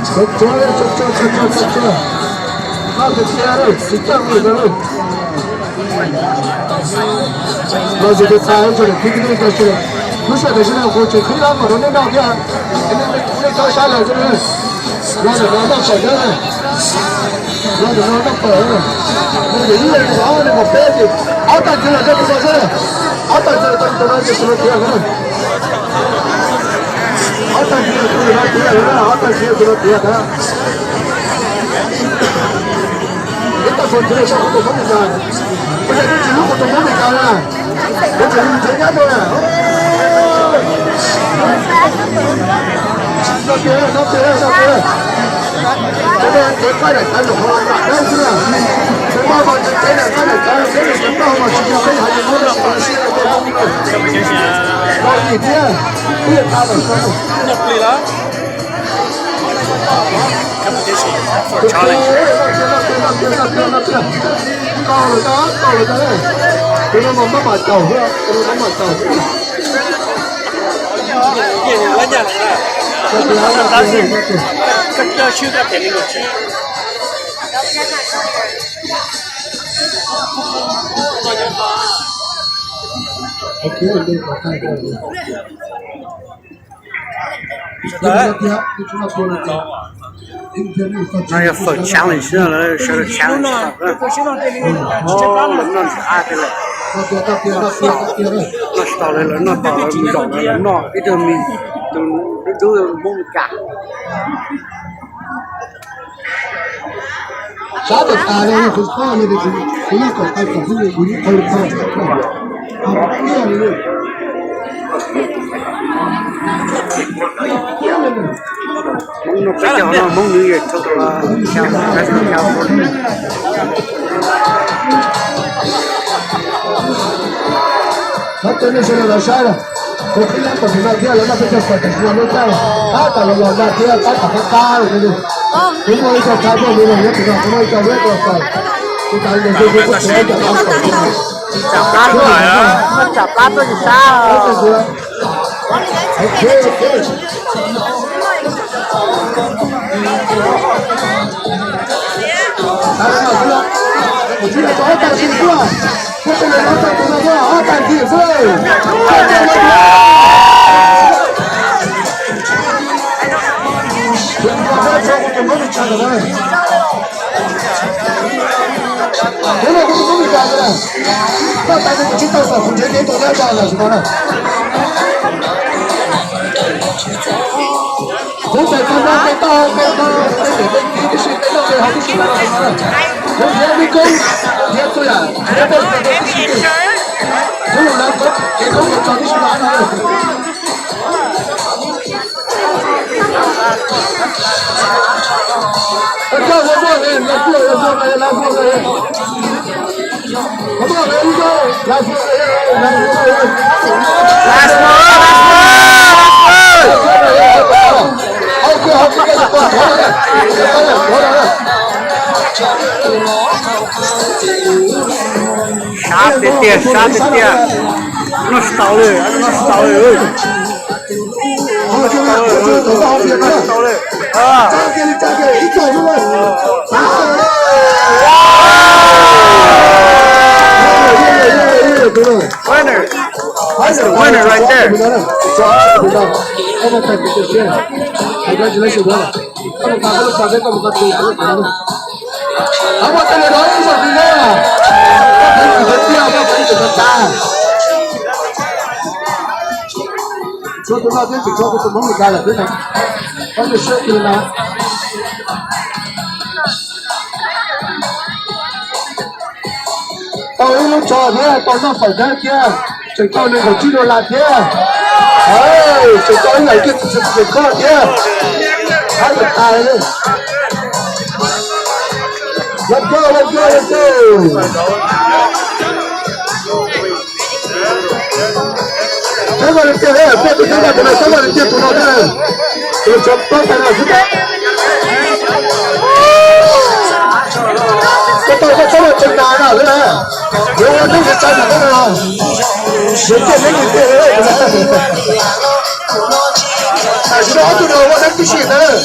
Tsuag tsuag, tsuag tsuag, tsuag tsuag, tsuag tsuag. Noj tiag tiag lawm, tsis txawj ua li lawm. Los sis tus tas tso lawm, khib khib nej tso tso lawm. Lub sij hawm tam sim no kuv tseem khib lab kom rau nej noj thiab. Nej txhob sab lawm, los ntawm no noj kom thiab. Los ntawm no noj kom. Nws yim ib leeg ob leeg kom peb ces ob tag kis los rau tus no xwb. Ob tag kis los rau tus no ces tus no tiav. Ob tag kis tus no tiav, ob tag kis tus no tiav ntag. Ib tag kis tus no tso kuv tus Hmoob Meskas. Kuv yog tus tsis hlub kuv tus Hmoob Meskas na. Kuv tseem mus nrhiav nyab rau na. No tiag, no tiag, no tiag. Kuv no kev qab daim tawv lus hauv lam dawb xwb na. Kuv maj mam nrhiav kev daim qab daim tawv, kev daim tawv pab hauv mas tsis yog peb hais tias muab lub siab rau tej Hmoob no. Los yim thiab, ib yam tas lawm. Tus no mas maj mam caum xwb, tus no maj mam caum xwb. No yog fawm challenge na, lawv sawv daws challenge. Lawv noj ntshav tej lawm. Noj tsis tau lawv, lawv noj tau lawv mus zaum lawv noj ib tug me, tus dub dub Hmoob Meskas. Sab tawm tas no kuv tsis paub li, kuv yeej kom tau kom kuv yeej tau tau. Hmoob no peb caug no, Hmoob New Year, Cov nej sawv daws los saib na, kuv qhib lab kom tus no thiab, lawv noj peb caug fawm tam sim no lub caij tab tom los los no thiab tab tom qab qab lawm. Kuv muaj ib co thaib poj niam los nyob tim no, kuv muaj ib co web los fawm, kuv tas li ntawd xwb kuv kuj txiav ib co thaib fawm. Tsam plab tuaj, tsam plab tuaj tsis sab. Kuv txais tau no, tau tau, tau tau, tau tau tib si, tau tau tib si, kuv thiab Vij Koob, kuv thiab txhua yam, kuv thiab tau tau tib si, kuv lus lawv kuv, kuv tau tau tib si no no. Koj koj koj koj, lawv kuj lawv kuj lawv kuj lawv. Sab tiag tiag, sab tiag tiag. Noj tsis tau li, noj tsis tau li. Winner. That's the winner right there. Congratulations, brother. Txhua tus no thiab tseem tshuav kuv tus Hmoob Meskas lawm thiab na. Koj tus siab kis na. Tau ib lub tsho thiab, tau noj fawm dawb thiab, tseem tau nees nkaum tsib dollar thiab. Tseem tau ib yam kiag tus txiv tseem kho thiab. Hab lawm tas li. Let's go, let's go, let's go. Txhob ua li tiag, peb tus txhob ua li tiag, txhob ua li tiag tus no thiab. Tus tsov pab tais no xwb. Koj tau koj txhob ua tseem nas na xwb na. Yuav ua neeb yuav tsa nas na. Yuav ciaj neeb yuav ciaj. Tsis tau ob tug no ua neeb tib si ntawd.